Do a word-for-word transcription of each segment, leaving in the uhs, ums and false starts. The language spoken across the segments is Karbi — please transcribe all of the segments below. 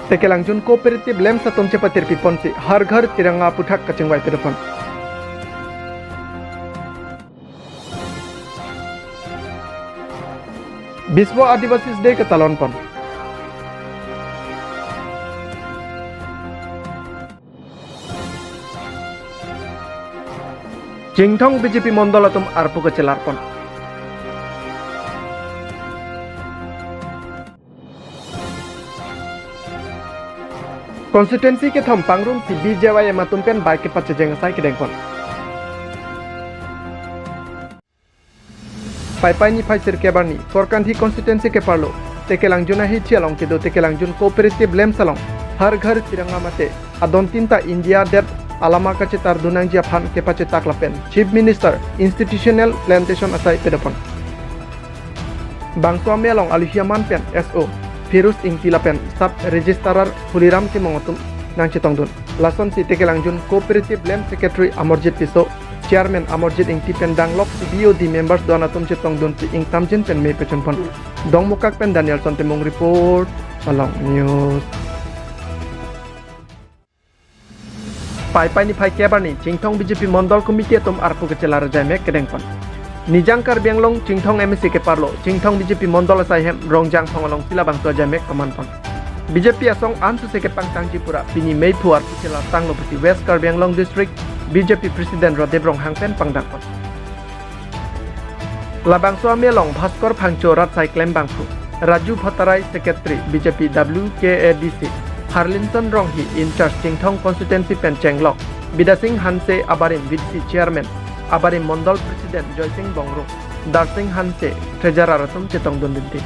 Tekelangjun Cooperative LAMPS atum chepatirpi ponsi Har Ghar Tiranga aputhak kachingvai pedopon. Biswa Adivasi Day ketalon pon. Chinthong B J P mondol atum arpu kachelar pon. Constituency kethom pangrumsi B J Y M atum pen bike kepachejeng asai kedeng pon. Paipai niphai sirkep arni, Korkanthi constituency keparlo Tekelangjun ahithi along kedo Tekelangjun Cooperative LAMPS along Har Ghar Tiranga mate adon tinta India adet alama kachetardun nangji aphan kepachetak lapen Chief Minister Institutional Plantation asai pedopon. Bangso amei along aluhi aman pen S O Firuz Ingti lapen Sub Registrar Huliram Timung atum nangchetongdun. Lasonsi Tekelangjun Cooperative LAMPS Secretary Amarjit Tisso, Chairman Amarjit Ingti pen danglok C B O D members do-an atum chetongdunsi ingtamjin pen mei pachunpon. Dongmukak pen Danielson Timung report, Malong News. Paipai niphai kep arni Chinthong B J P Mondol Committee atum arpu kachelar ajaimek kedeng pon. Nijang Karbi Anglong Chinthong M A C keparlo Chinthong B J P Mondol asai hem Rongjang Phong alongsi labangso ajaimek paman pon. B J P asong ansose kepangtangji pura pini meiphu arpu chelar tanglo pusi West Karbi Anglong District B J P President Radip Ronghang pen pangdak pon. Labangso amei along Bhaskor Phangcho rat asai klembangphu, Raju Bhattarai Secretary B J P W K A D C, Harlinson Ronghi in charge Chinthong constituency pen chenglok, Bidya Sing Hanse abarim V D C Chairman, abarim Mondol President Joysing Bongrung, Darsing Hanse, Treasurer atum chetongdun dinti.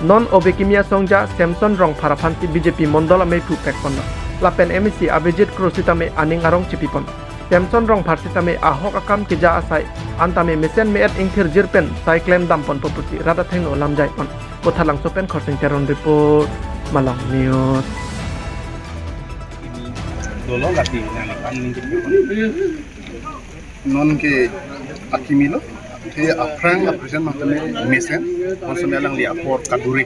Non ove kimi asongja Samson Rongphar aphansi B J P Mondol ameiphu pek ponlo. Lapen M A C Abhijit Kro sitame aning arong chipipon. Samson Rongphar sitame ahok akam keja asai, antame mesen me-et ingthirjir pen sai klem damponpo pusi rat athengno lamjai pon. Kothalangso pen Khorsing Teron report, Malong News. Dolo lati nang pan ning. Non ke akimi lo, ke aphrang apresent mangtame mesen, konsome alangli apor kaduri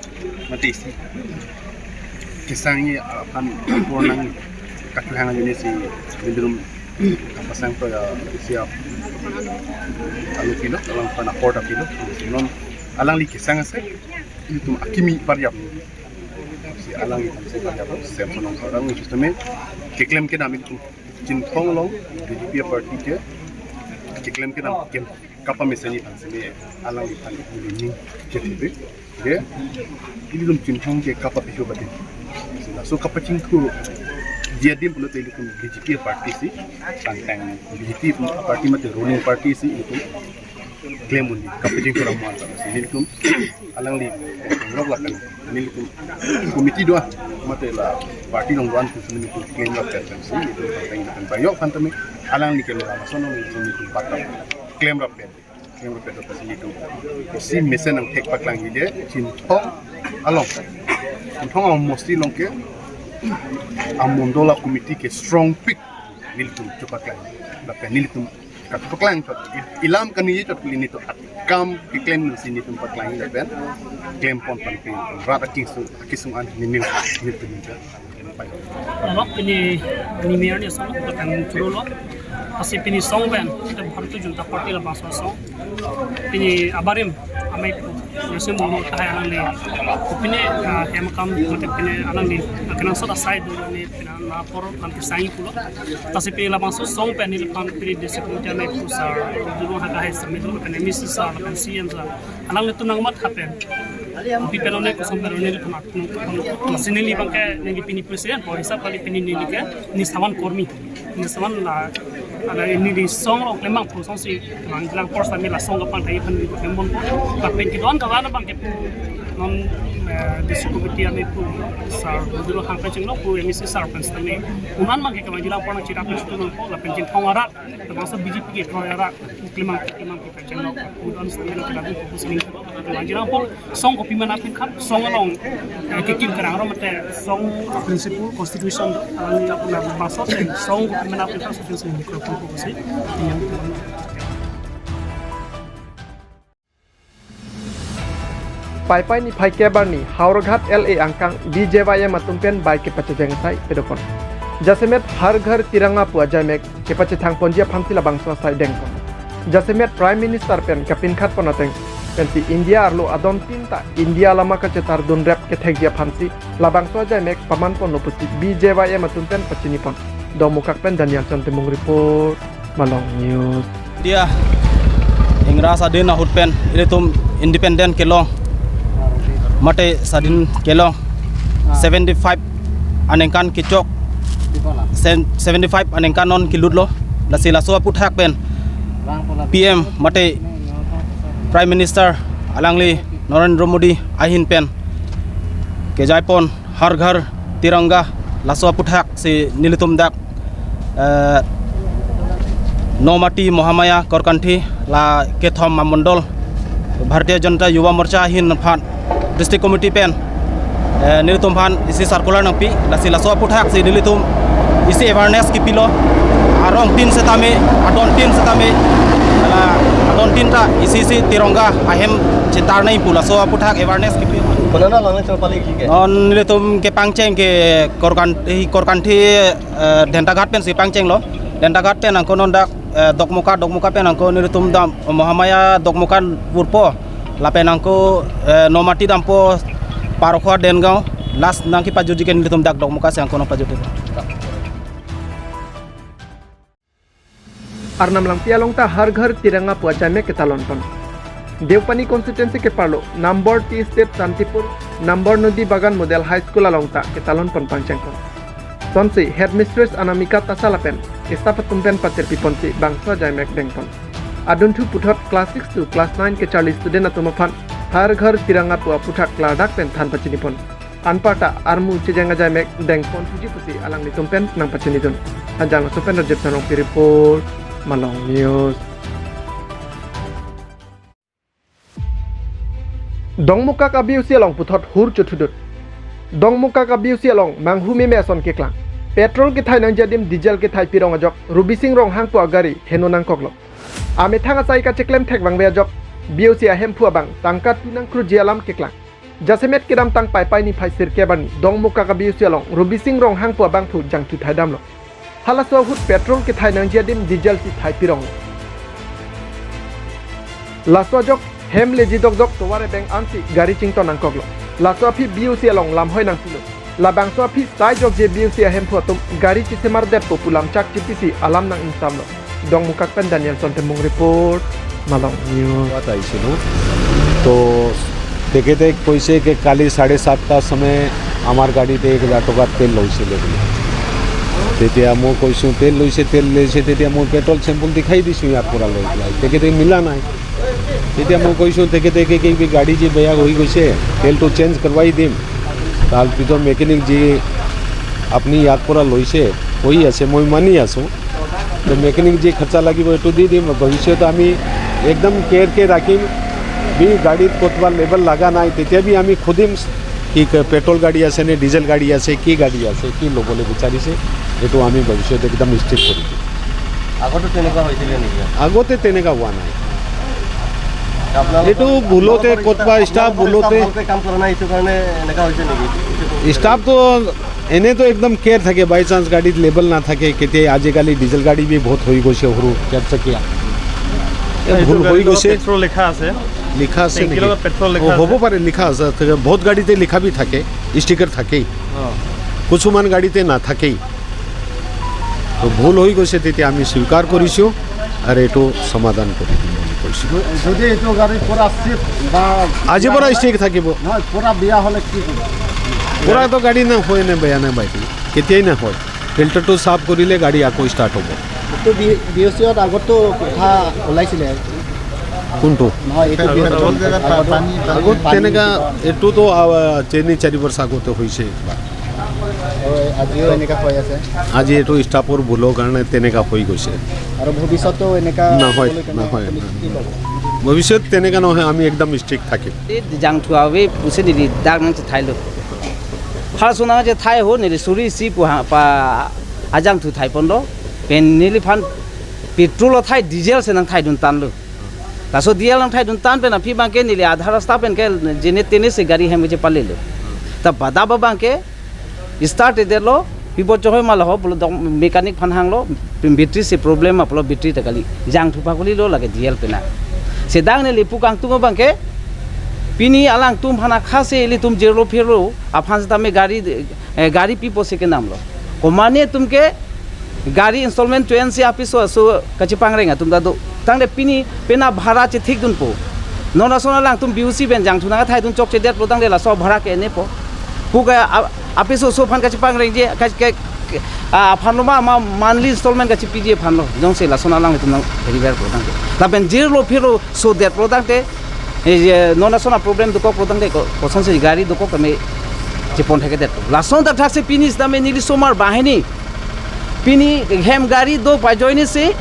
mati isi. Kesang i aphan apor nang kachehang ajuni si bidrum kapasang to ya isi ap alu pilo, alangphan apor ta pilo, si non alangli kesang asai, ilitum akimi paryap. Si alangli si paryap, sem sonong orang isi tame keklem kedam ilitum. Chinthong along B J P party ke keklem kedam kem kapamesen aphan sini alangliphan ilining chetipe. Ke ilitum Chinthong ke kapapikhu bati. Laso kapachingthur dia dim pulote ilitum B J P party si tangtang B J P party mate ruling party si ilitum klem un-e kapachingthur amuan ta si ilitum alangli rok lakan nelitum committee do-an mate la party along do-an pusi nelitum klemrap pen si nelitum partai nelitum bayok aphan tame alangli ke lason nelitum nelitum patta klemrap pen klemrap pen pusi nelitum si mesen nangthek paklang hile Chinthong along Chinthong along mostly along ke amondola committee ke strong pick nelitum chepaklang lapen nelitum kachepaklang chot i- ilam kani chot kuli nelitum akam keklem si nelitum paklang lapen klem pon pan pin rat akisung akisung an nelitum nelitum nelitum. Alok pini ni mayor ni asong kotang churu lo. Pasi pini song pen kita Bharatiya Janata Party labangso asong. Pini abarim amei nasi mulu tahai alangli. Pini ah, hem kam mate pini alangli kenang sot asai dulu ni pini na por kan kesangi pulo. Pasi pini labangso song pen nelitum pini district committee ameiphu sar dulu haka hai sami dulu pen M A C sar pen C M sar. Alanglitum nangmat hapen. Pi pen one kosom pen one nelitum ak- nung- nung- nasi neli abangke neli pini president po hisap kali pini neli ke nisawan kormi. Nisawan la ada ini di song rok lemang pun song si mang jelang por sami la song kapangthai aphan neli kemon. Lapen kedo-an kawan abangke non eh, district committee ameiphu sar dulu hangke chinglo pu M A C sar pen sitame. Unan abangke kemang jelang por nang chira pen situ nangpo lapen Chinthong arat. Termasuk B J P ke kroy arat. Klemang klemang kita channel. Udan sendiri kita di fokus ini. Lanjut pun song kopi mana pun kan song along eh, kekim kerang rom mate song principle constitution along yang pernah masuk dan song kopi mana pun kan song sini mikro pun fokus ini. Paipai niphai kep arni Howraghat L A angkang B J Y M atum pen bai kepachejeng asai pedopon. Jasemet Har Ghar Tiranga pu ajaimek kepachethang ponji aphansi labangso asai dengpon. Jasemet Prime Minister pen kapinkhat pon ateng pensi India arlo adon tin ta India alama kachetar dunrep kethekji aphansi labangso ajaimek paman ponlo pusi B J Y M atum pen pachini pon. Dongmukak pen Danielson Timung report, Malong News. India ingra sadin ahut pen ilitum independent kelong, mate sadin kelong seventy five aningkan kechok, sen-, seventy five aningkan non kelutlo. Lasi laso aputhak pen P M mate Prime Minister alangli Narendra Modi ahin pen kejaipon Har Ghar Tiranga, laso aputhak si nelitum dak, eh, Nomati Mahamaya Korkanthi la kethom amondol Bharatiya Janata Yuva Morcha ahin aphan district committee pen, eh, nelitum aphan isi circular nangpi, lasi laso aputhak si nelitum isi awareness kipilo, arong tin setame, adon tin setame, la adon tin ta isi isi Tiranga ahem chetar nangji pu laso aputhak awareness kipi. Konana lang chor pali ki ke? Non nelitum kepangcheng ke Korkan, eh, Korkanthi, eh, Dhentaghat pensi pangchenglo. Dhentaghat pen angko non dak, eh, Dokmoka, Dokmoka pen angko nelitum dam Mahamaya Dokmoka vurpo. Lapen angko, eh, Nomati dampo Parokhowa Dengaon, last nangkepajutji ke nelitum dak Dokmoka si angko nangpajut. Arnam Langpi along ta Har Ghar Tiranga pu ajaimek ketalon pon. Deopani constituency keparlo Nambor Tea Estate Santipur, Nambor Nodi Bagan Model High School along ta ketalon pon pangcheng pon. Sonsi headmistress Anamika Tasa lapen staff atum pen patirpi ponsi bangso ajaimek dengpon. Adunthu puthot class six to class nine kecharli student atum aphan Har Ghar Tiranga pu aputhak klardak pen than pachini pon. Anparta armu chejeng ajaimek dengpon thuji pusi alanglitum pen nangpachinidun. Hanjanglangso pen Rajib Sarongpi report, Malong News. Dongmukak a-B O C along puthot hur chothudut. Dongmukak a-B O C along manghu meme ason keklang. Petrol kethai nangji adim diesel kethai pirong ajok Rubising Ronghang pu agari heno nangkoklo. Amethang asai kacheklem thek vangve ajok B O C ahemphu abang tangka tu nangkrutji alam keklang. Jasemet kedamtang Paipai niphai sirkep arni Dongmukak a-B O C along Rubising Ronghang pu abangphu jangthu thaidamlo. Halaso ahut petrol kethai nangji adim diesel si thai pirong. Laso ajok hem leji dokdok tovar ebeng ansi gari chington nangkoklo. Laso aphi B O C along lamhoi nangpilo. Labangso aphi sai jokje B O C ahemphu atum gari chisemardetpo pu lamchak chipisi alam nang-ingsamlo. Dongmukak pen Danielson Timung report, Malong News. But আহিছিলোঁ। তো তেখেতে কৈছে কি কালি চাৰে সাতটাৰ সময় আমাৰ গাড়ীতে এক হাজাৰ টকা তেল লৈছিলে বুলি। তেতিয়া মই কৈছোঁ, "তেল লৈছে, তেল লৈছে," তেতিয়া মই পেট্ৰল চেম্পল দেখাই দিছোঁ ইয়াৰ পৰা লৈ পেলাই। তেখেতে মিলা নাই। তেতিয়া মই কৈছোঁ, তেখেতে কি, কি, কি গাড়ী যে বেয়া হৈ গৈছে, তেলটো চেঞ্জ কৰোৱাই দিম। তাৰপিছত মেকানিক যি আপুনি ইয়াৰ পৰা লৈছে, কৈ আছে, মই মানি আছোঁ। তো মেকানিক যি খৰচা লাগিব, এইটো দি দিম। ভৱিষ্যতে আমি একদম কেয়াৰকে ৰাখিম। বি গাড়ীত ক'তবা লেবেল লগা নাই, তেতিয়া বি আমি সুধিম কি ক-, পেট্ৰল গাড়ী আছে নে ডিজেল গাড়ী আছে, কি গাড়ী আছে, কি ল'বলৈ বিচাৰিছে, এইটো আমি ভৱিষ্যতে একদম ষ্ট্ৰিক্ট কৰি দিম। আগতে তেনেকুৱা হৈছিলে নেকি? আগতে তেনেকুৱা হোৱা নাই। আপোনালোকৰ এইটো ভুলতে আপোনালোকৰ ক'তবা ষ্টাফ আপোনালোকৰ ভুলতে ষ্টাফ ভালকৈ কাম কৰা নাই, এইটো কাৰণে এনেকুৱা হৈছে নেকি? ষ্টাফটো এনেতো একদম কেয়াৰ থাকে, বাই চান্স গাড়ীত লেবেল নাথাকে, কেতিয়া আজিকালি ডিজেল গাড়ী বি বহুত হৈ গৈছে সৰু চাৰচকীয়া। এই এইটো ভুল হৈ গাড়ীৰ লগত গৈছে। পেট্ৰল লিখা আছে। লিখা আছে টেংকিৰ নেকি? লগত পেট্ৰল লিখা অ, হ'ব আছে। পাৰে, লিখা আছে। থাকে, বহুত গাড়ীতে লিখা বি থাকে, ষ্টিকাৰ থাকেই। অ। কিছুমান গাড়ীতে নাথাকেই। তো ভুল হৈ গৈছে, তেতিয়া আমি স্বীকাৰ কৰিছোঁ আৰু এইটো সমাধান কৰি দিম বুলি কৈছোঁ। যদি এইটো গাড়ী পুৰা চিট বা আজিৰ পৰা ষ্ট্ৰিক থাকিব। নহয়, পুৰা বেয়া হ'লে কি হ'ব? পুৰাতো গাড়ী নহয় নে বেয়া নহয় বাইক, কেতিয়াই নহয়। ফিল্টাৰটো চাফ কৰিলে গাড়ী আকৌ ষ্টাৰ্ট হ'ব। এইটো বি-, বি অ' চিত আগতো কথা ওলাইছিলে। কোনটো? নহয়, এইটো আগত, বি অ' চিত আগত জেগাত আগতো পানী, পানী, আগত পানী তেনেকা, এইটোতো, আ, তিনি চাৰি বছৰ আগতে হৈছে একবাৰ। আৰু আজিও এনেকা হৈ আছে। আজি এইটো ষ্টাফৰ ভুলৰ কাৰণে তেনেকা হৈ গৈছে। আৰু ভৱিষ্যতেও এনেকা নহয়, হ'বলৈ কাৰণে নহয়, আপুনি নহয়। কি ক'ব? ভৱিষ্যত তেনেকা নহয়, আমি একদম ষ্ট্ৰিক্ট থাকিম। Jangthu ave pusi neli dak nangchethailo. Halaso nangchethai ho neli suri isi pu ha pa ajangthu thaiponlo. Pen neliphan petrol athai diesel si nangthaidun tanglo. Laso D L nangthaidun tang pen aphi abangke neli adhar rasta pen ke jene tene si gari hem kachepalelo. Ta bada abangke start-edetlo, pipo chohoi ma laho pulo, dok mechanic aphan hanglo, battery si problem ma pulo, battery ta kali jangthu pakuli lo lake D L pen na. Sedang neli pu kangtung abangke, pini alangtum aphan akha si ilitum jirlo phirlo aphan setame gari, eh, gari pipo si kenamlo. Komane atum ke gari installment twenty apiso aso kachepangreng atum ta do. Tangte pini pena bhara chethikdunpo. Non ason alangtum B O C pen jangthu nangthaidun chokchedetlo tangte laso bhara ke-enpo. Pu ke a-, apiso aso aphan kachepangrengji, ka-, ka-, ka-, a, aphan lo ma, ma monthly installment kachepiji aphan lo. Jongsi lason alanglitum nang deliver-po tangte. Lapen jirlo phirlo sodetlo tangte, eh, je non ason a-problem dokoklo tangte ko-, kosonsi gari dokok tame chepon thekdetpo. Lason ta thaksi pini setame neli somar banghini. Pini hem gari do pajoine si,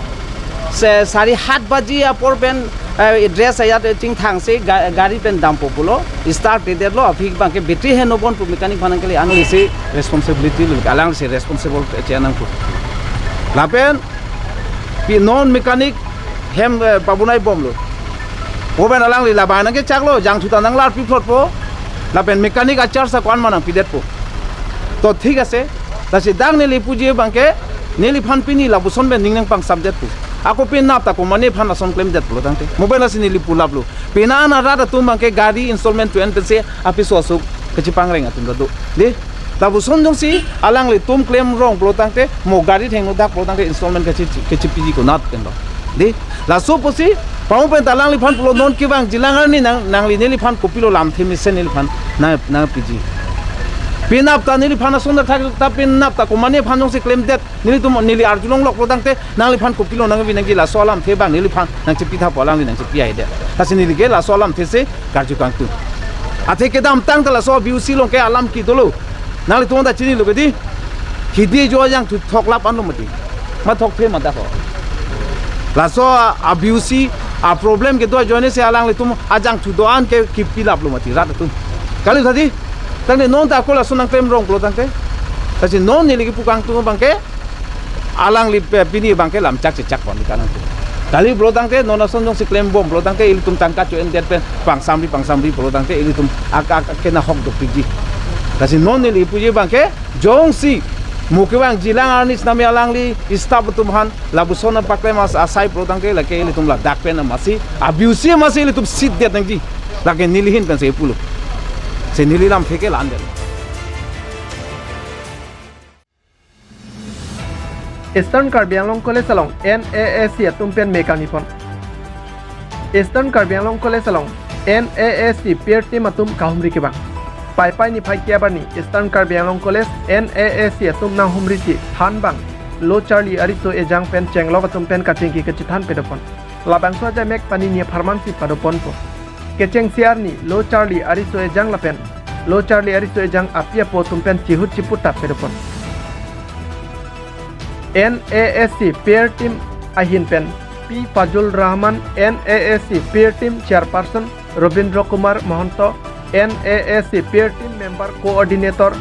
se sari hat baji apor pen, eh, dress ayat chingthang si ga-, gari pen dampo pulo, start-edetlo, aphi abangke battery heno bon pu mechanic aphan nangkele, ano isi responsibility lo, alangsi responsible che nangpo. Lapen pi non mechanic hem, eh, pabonai bomlo. Oben alangli labang nangkechaklo, jangthu ta nanglar piplotpo. Lapen mechanic a-charge ako-an ma nangpidetpo. To thik ase, lasi dak neli puji abangke, neliphan pini lapuson pen ning nangpangsamdetpo. Ako penap ta komane aphan ason klemdetpo tangte. Mo pen lasi neli pulaplo. Pena ana rat atum abangke gari installment twenty pensi apiso aso kachepangreng atum ta do. Dei, lapuson jongsi alanglitum klemrong pulo tangte, mo gari thengno dak pulo tangte installment kache, kachepiji konat pen do. Dei, laso pusi, pamo pen ta alangliphan pulo non kevang jilang arni nang, nangli neliphan kopilo lamthe mesen neliphan nang, nangpiji. Penap ta neliphan ason ta thak ta penap ta komane aphan jongsi klemdet, nelitum neli arjulonglok pulo tangte, nangliphan kopilo nangvi nangji laso alamthe abang neliphan nangchepi tha pu alangli nangchepi aide. Lasi neli ke laso alamthe si karju kangtung. Athe kedamtang ta laso B O C along ke alam ke dolo. Nanglitum ta chinilo ke dei. Hidi jo ajangthu thoklap anlo mati. Ma thokphe ma dak ho. Laso a, a-B O C a-problem kedo ajoine si alanglitum ajangthu do-an ke kipilaplo mati rat atum. Kali tha dei. Tangte non ta ako laso nangklemrong pulo tangte. Lasi non neli kepu kangtung abangke alangli pe pini abangke lamchak chechak pon di kanang tu. Kali pulo tangte non ason jongsi klembom pulo tangte ilitum tangka cho-endet pen pangsamri pangsamri pulo tangte ilitum ak, ak, ak kena hok dopikji. Lasi non neli puji abangke jongsi mo kevang jilang arni setame alangli staff atum aphan lapuson paklem as asai pulo tangte lake ilitum ladak pen amatsi a-B O C amatsi ilitum sitdet nangji. Lake neli ahin pensi pulo. Si neli lamthe ke la-andet. Eastern Karbi Anglong College along N A S C atum pen me kangni pon. Eastern Karbi Anglong College along N A S C peer team atum kahumri kevang. Paipai niphai ke-ap arni Eastern Karbi Anglong College N A S C atum nanghumri si thanbang Lo Charli Ariso Ejang pen chenglok atum pen kachingki kachethan padopon. Labangso ajai mek panini apharman si padoponpo. Kechengsi arni Lo Charli Ariso Ejang lapen Lo Charli Ariso Ejang api apo atum pen chihut chiputa padopon. N A S C peer team ahin pen P Fazul Rahman, N A S C peer team chairperson Robindra Kumar Mahanta, N A S C peer team member coordinator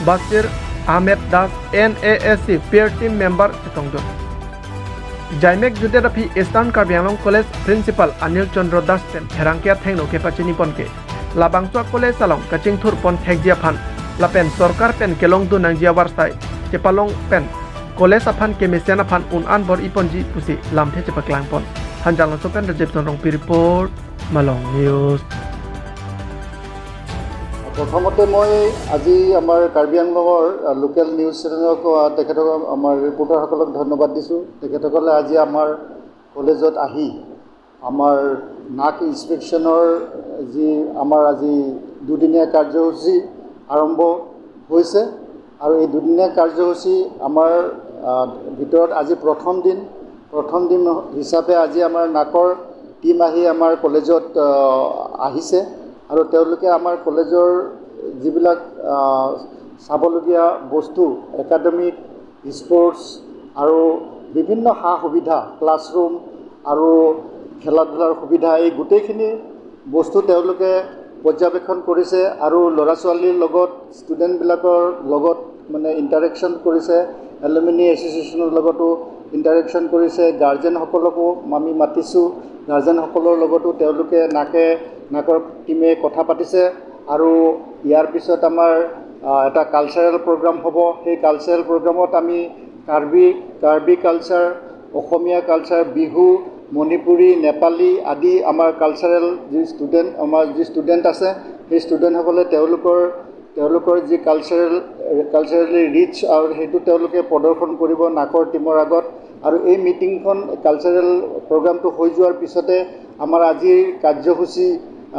Basir Ahmed Das, N A S C peer team member chetongdun. Jaimek jutdet aphi Eastern Karbi Anglong College Principal Anil Chandra Das pen pherangke athengno kepachini pon ke labangso college along kachingthur pon thekji aphan lapen sorkar pen kelongdun nangji avarsai chepalong pen college aphan kemesen aphan un-an bor-i ponji pusi lamthe chepaklang pon. Hanjanglangso pen Rajib Rongpi report, Malong News. প্ৰথমতে মই আজি আমাৰ কাৰ্বি আংলঙৰ, আ, local news চেনেলৰ ক-, আ, তেখেতসকল আমাৰ ৰিপৰ্টাৰসকলক ধন্যবাদ দিছোঁ। তেখেতসকলে আজি আমাৰ কলেজত আহি আমাৰ নাক ইনস্পেকশ্যনৰ যি আমাৰ আজি দুদিনীয়া কাৰ্যসূচী আৰম্ভ হৈছে আৰু এই দুদিনীয়া কাৰ্যসূচী আমাৰ, আ, ভিতৰত আজি প্ৰথম দিন। প্ৰথম দিন হিচাপে আজি আমাৰ নাকৰ টিম আহি আমাৰ কলেজত, আ, আহিছে আৰু তেওঁলোকে আমাৰ কলেজৰ যিবিলাক, আ, চাবলগীয়া বস্তু, একাডেমিক, স্পৰ্টছ আৰু বিভিন্ন সা সুবিধা, ক্লাছৰুম আৰু খেলা ধূলাৰ সুবিধা, এই গোটেইখিনি বস্তু তেওঁলোকে পৰ্যবেক্ষণ কৰিছে আৰু ল'ৰা ছোৱালীৰ লগত, ষ্টুডেণ্টবিলাকৰ লগত মানে ইণ্টাৰেকশ্যন কৰিছে। এলুমিনি এছ'চিয়েশ্যনৰ লগতো ইণ্টাৰেকশ্যন কৰিছে, গাৰ্জেনসকলকো আমি মাতিছোঁ। গাৰ্জেনসকলৰ লগতো তেওঁলোকে নাকে নাকৰ টিমে কথা পাতিছে আৰু ইয়াৰ পিছত আমাৰ, আহ, এটা কালচাৰেল প্ৰগ্ৰাম হ'ব। সেই কালচাৰেল প্ৰগ্ৰামত আমি কাৰ্বি, কাৰ্বি কালচাৰ, অসমীয়া কালচাৰ, বিহু, মণিপুৰী, নেপালী আদি আমাৰ কালচাৰেল যি ষ্টুডেণ্ট, আমাৰ যি ষ্টুডেণ্ট আছে, সেই ষ্টুডেণ্টসকলে তেওঁলোকৰ, তেওঁলোকৰ যি কালচাৰেল, কালচাৰেলি ৰিচ আৰু সেইটো তেওঁলোকে প্ৰদৰ্শন কৰিব নাকৰ টিমৰ আগত। আৰু এই মিটিংখন, কালচাৰেল প্ৰগ্ৰামটো হৈ যোৱাৰ পিছতে আমাৰ আজিৰ কাৰ্যসূচী,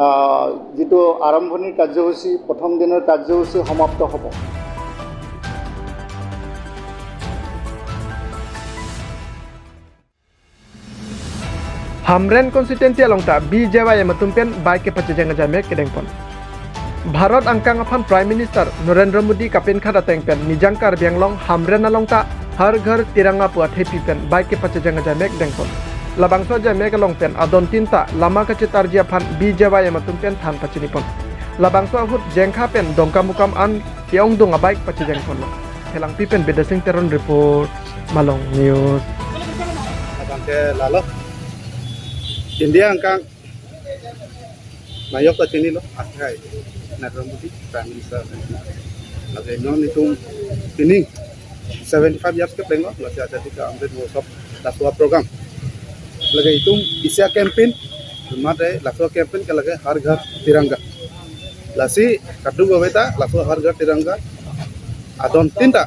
আহ, যিটো আৰম্ভণিৰ কাৰ্যসূচী, প্ৰথম দিনৰ কাৰ্যসূচী সমাপ্ত হ'ব। Hamren constituency along ta B J Y M atum pen bike kepachejeng ajai mek kedengpon. Bharat angkang aphan Prime Minister Narendra Modi kapinkhat ateng pen Nijang Karbi Anglong Hamren along ta Har Ghar Tiranga pu athepi pen bike kepachejeng ajai mek dengpon. Labangso ajai mek along pen adontin ta lama kachetarji aphan B J Y M atum pen than pachinipon. Labangso ahut Jengkha pen Dongkamukam an ke-ongdung abike pachejengponlo. Phelangpi pen Bidya Sing Teron report, Malong News. Abang ke lalo. India angkang nayok ta chinilo, akhai Narendra Modi, Prime Minister. Lake non itum pini seventy five years keplenglo, lake Azadi ka Amrit Mahotsav laso program. Lake itum isi a-campaign, mate laso campaign ke lake Har Ghar Tiranga. Lasi kadokave ta laso Har Ghar Tiranga adontin ta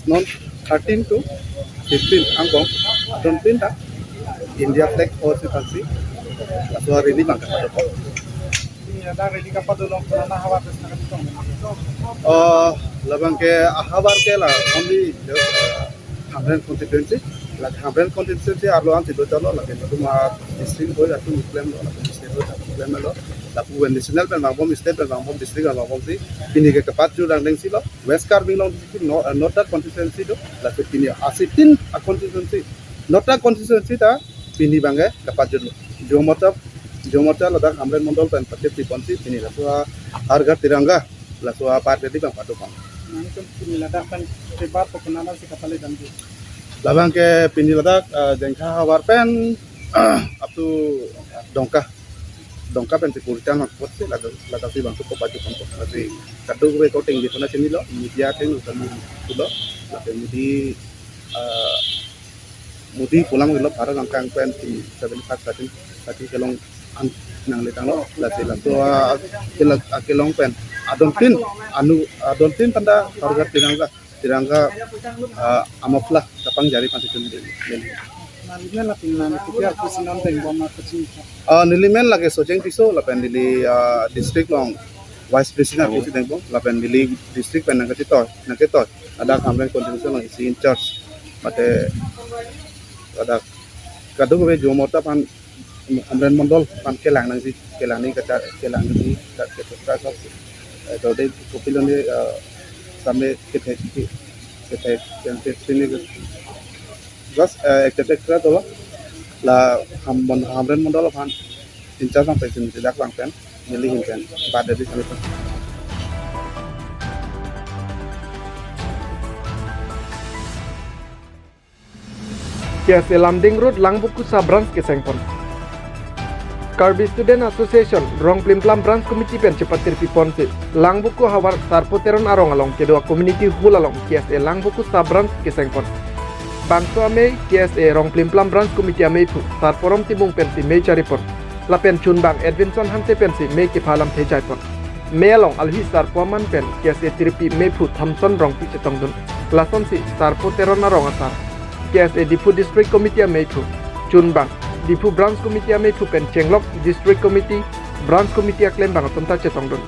non thirteen to fifteen angbong adontin ta India flag hoist si thansi laso rally abang kapado. Ini ada rally kapado long purana hawa terus na katong. Oh, labang ke ahavar ke la only just, uh, Hamren constituency. La Hamren constituency arlo an sido chalo, la ke cuma district hoi atu muklem lo, la ke state hoi atu muklem lo. La pu national pen vangbom, state pen vangbom, district pen vangbom si pini ke kepachejeng dengsi lo. West Karbi Anglong district no, uh, nota constituency do, la ke pini asitin a-constituency, nota constituency ta pini abang ke kepachejeng lo. Jomota, Jomota ladak Hamren Mondol pen patit tipon si pini laso Har Ghar Tiranga laso aparty abang padopon. Nangtum pini ladak pen debat pokona si kapale damji. Labang ke pini ladak, eh, Jengkha havar pen up to Dongka. Dongka pen si puritan apot si ladak, ladak si bangso ko paju kon ko. Lasi kadokave ko ting di puna chinilo, media ting utam pulo, lasi Modi, eh, Modi pulang lo Bharat angkang pen si seven five thirteen thirty kelong an nangle tanglo, lasi laso a, kela-, a kelong pen adontin anu, adontin panda Har Ghar Tiranga, Tiranga, ah, amafla kapangjar-i pantitun din. Nelimen lapen nang kepiar pusi non dengbom ma kacing. Ah, nelimen lake Sojeng Tisso lapen neli, ah, district along vice president pusi dengbom lapen neli district pen nangkachitoi, nangketoi. Ladak Hamren constituency along isi in charge. Mate ladak kadokave Jomota aphan Hamren Mondol aphan kelang nangji, kelang ni kacha, kelang ni ka, ka, ka, ka, eh, tode kopilo ni, eh, same kethek, kethek, kethek, kethek, just, eh, et cetera to la Ham-, Mon-, Hamren Mondol aphan in charge abang pen si dak abang pen neli ahin pen bade di same pen. K S A Lumding Road Langvoku Sub Branch kesengpon. Karbi Student Association Rongplimplam Branch Committee pen chepatirpiponsi Langvoku havar Sarpo Teron arong along kedo a-community hall along K S A Langvoku Sub Branch kesengpon. Bangso amei K S A Rongplimplam Branch Committee ameiphu Sarporom Timung pensi mei charipon. Lapen chunbang Edwinson Hanse pensi mei kepha alamthe jaipon. Mei along alohi Sarpo aman pen K S A tirpi meiphu Thomson Rongpi chetongdun. Lasonsi Sarpo Teron arong asar, K S A Diphu District Committee ameiphu, chunbang Diphu Branch Committee ameiphu pen chenglok District Committee, Branch Committee aklembang atum ta chetongdun.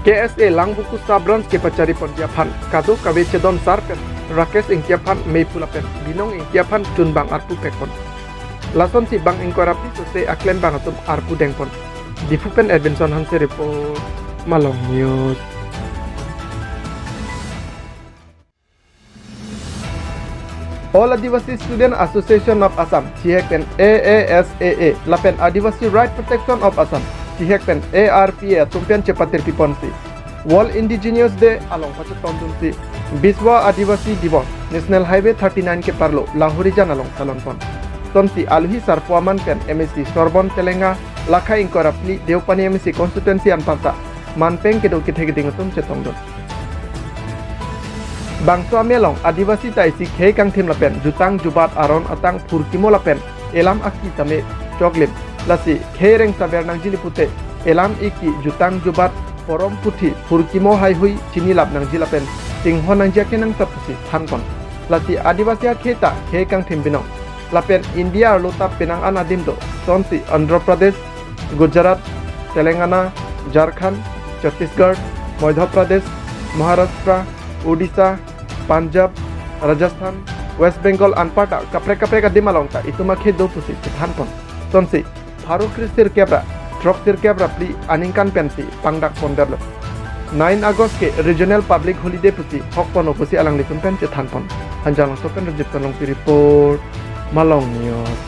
K S A Langvoku Sub Branch kepachariponji aphan kadokave chedon sar pen Rakesh Ingti aphan meiphu lapen Binong Ingti aphan chunbang arpu pekpon. Lasonsi bang ingkoi ra phli sose aklembang atum arpu dengpon. Diphu pen Edwinson Hanse report, Malong News. All Adivasi Student Association of Assam, chihek pen A A S A A, lapen Adivasi Right Protection of Assam, chihek pen A R P A atum pen chepatirpiponsi World Indigenous Day along pachetongdunsi Biswa Adivasi Divas National Highway thirty-nine keparlo Lahorijan along salonpon. Lasonsi aluhi sarpo aman pen M A C Sorbon Telenga lakha ingkoi ra phli Deopani M A C constituency anparta manpeng kedo kethe keding atum chetongdun. Bangso amei along Adivasi ta isi khei kangthim lapen jutang jubat aron atang phurkimo lapen elam aki tame choklim. Lasi khei reng saber nangjili pute elam iki jutang jubat porom puthi phurkimo haihui chinilap nangji lapen chinghon nangji akenangsot pusi thanpon. Lasi Adivasi akhei ta khei kangthim binong. Lapen India arlo ta penang an adim do. Lasonsi Andhra Pradesh, Gujarat, Telangana, Jharkhand, Chhattisgarh, Madhya Pradesh, Maharashtra, Odisha, Punjab, Rajasthan, West Bengal anparta kaprek kaprek adim along ta itum akhei do pusi chethanpon. Lasonsi pharo kre sirkep ra throk sirkep ra phli aningkan pensi pangdak pondetlo. Nine August ke Regional Public Holiday pusi hokponlo pusi alanglitum pen chethanpon. Hanjanglangso pen Rajib Kanlongpi report, Malong News.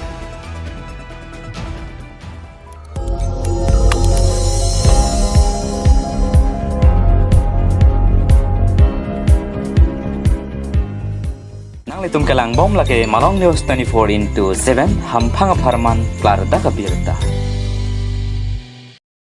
Nanglitum kelangbom lake Malong News twenty-four into seven, hamphang apharman klardak abirta.